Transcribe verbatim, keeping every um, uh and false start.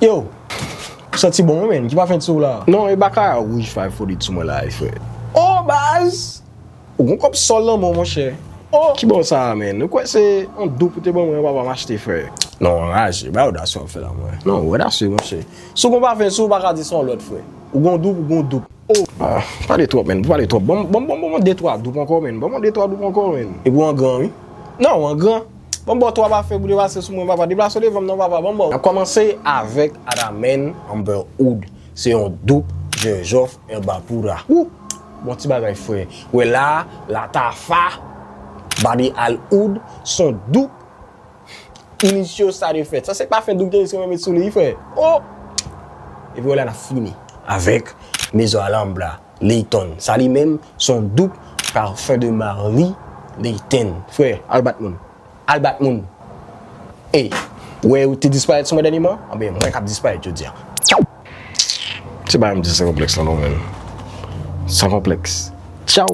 Yo, ou santi bon wi, menn. Ki pafen sou ou la? Non, e baka a wouj five forty sou mwen la, wi, frè. Oh, baz! Ou gon kòb sòl nan men w, monchè. Oh! Ki bon sa a, menn? Ou kwè se yon doup ou te ban mwen, papa, m achte, frè? Non, anraje. Bay odasyon ap fè la, mwen. Non, odasyon, monchè. Si w gon pafen sou ou, pa ka di se yon lòt, frè. Ou gon doup, ou gon doup. Oh! Ah, pale twòp, menn. Pale twòp. Ban m, ban m, ban m, ban m de twa doup ankò, menn. Ban m de twa doup ankò, menn. Epi w an gran, wi. Non, w an gran. Ban m ba w twa pafen pou depase sou mwen, papa. Deplase w devan m non, papa. Ban m ba w. N ap kòmanse avèk Adamen Amber Oud. Se yon doup Jerjof Herbapura. Wou! Bon ti bagay, frè. Wè la, Latafa, Body Al Oud, se yon doup Inicio sa de fèt. Sa se pafen doup Tenis ki mwen met sou li, frè. Oh! Epi wè la, n ap fini avèk Maison Alhambra, Layton. Sa li menm, se yon doup Parfum de Marly, Layton. Frè, al bat moun. Al bat moun. Ey, wè ou te disparèt sou mwen dènyèman? Anben, mwen k ap disparèt jodi a. Tchaw! Se pa m di san konplèks la non, menn. San konplèks. Tchaw!